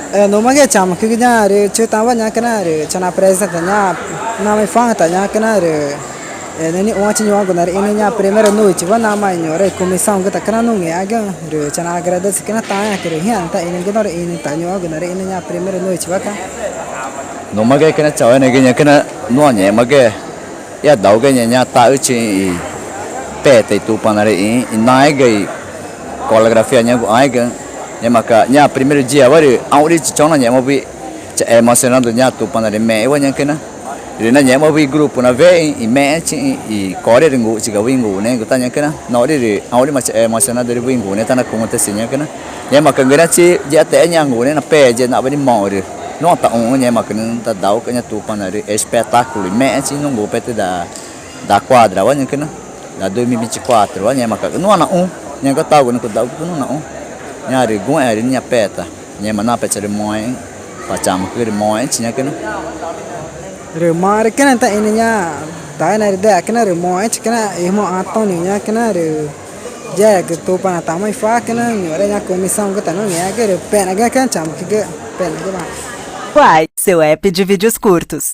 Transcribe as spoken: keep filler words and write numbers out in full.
Nuxmaxẽ chamücügü ñaã rü chutaxü̃wa ñaxü̃cüna rü chana apresenta ñaã namaxã icuaxü̃ ta ñaxü̃cüna rü nüxü̃ nixuãchi ñuxãcü narüxĩnü ñaã primeira noitewa namaxã ñuxre comissãogü ta cana nungeagüxü̃ rü chana agradecegüna taãẽãcü rü ngĩxã taxĩnügü norüxĩnü ta ñuxãcü narüxĩnü ñaã primeira noitewa ca. Nuxmaxẽ cana chaueneẽgü ñaxü̃cüna nuã ngẽxmaxẽ adaugü ñaã taxüchi i peta i Tupanaarü i naéga i coreografia ñaxü̃gu ãégaxü̃. Ngẽmaca̱x ñaã primeiro diawa rü ãũrüchi choxü̃ nangẽxma wüxi i chaemocionado ñaã Tupanaarü mexü̃wa ñaxü̃cüna. Rü nangẽxma wüxi i grupo nawexü̃ i mexẽchi i corerü nguxchiga wüxi i ngunexü̃gu ta ñaxü̃cüna. Noxri rü ãũrüma chaemocionado rü wüxi i ngunexü̃ tá nacuxü̃tüchi ñaxü̃cüna. Ngẽmaca̱x ngüna chi yixatüxéé ñaã ngunexü̃ na peyexü̃ naxwa̱xe ni moxü̃ rü nuã taxũxü̃. Ngẽmaca̱x nüxü̃ tadaugü ñaã Tupanaarü espetáculo i mexẽchi nungupetü da da quadrawa ñaxü̃cüna, da dois mil e vinte e quatrowa. Ngẽmaca̱x nuã naxũ ñaxü̃ca̱x taxugu nüxü̃ cudaugü nuã naxũ. Ñaã rü guxẽarü nixĩ ñaã peta ngẽma napecha rü moxẽ, pa chamücügü rü moxẽchi ñaxü̃cüna. Rü marücüna taxĩnü ñaã taena rü dexacüna rü moxẽchi cana ixü̃ Antônio ñaxü̃cüna rü yexgü Tupana tamaxã icuácüna ñuxre ñaã comissãogü ta nangẽxgü rü penagüxü̃ cana chamücügü, penagüxü̃. Quai, seu app de vídeos curtos.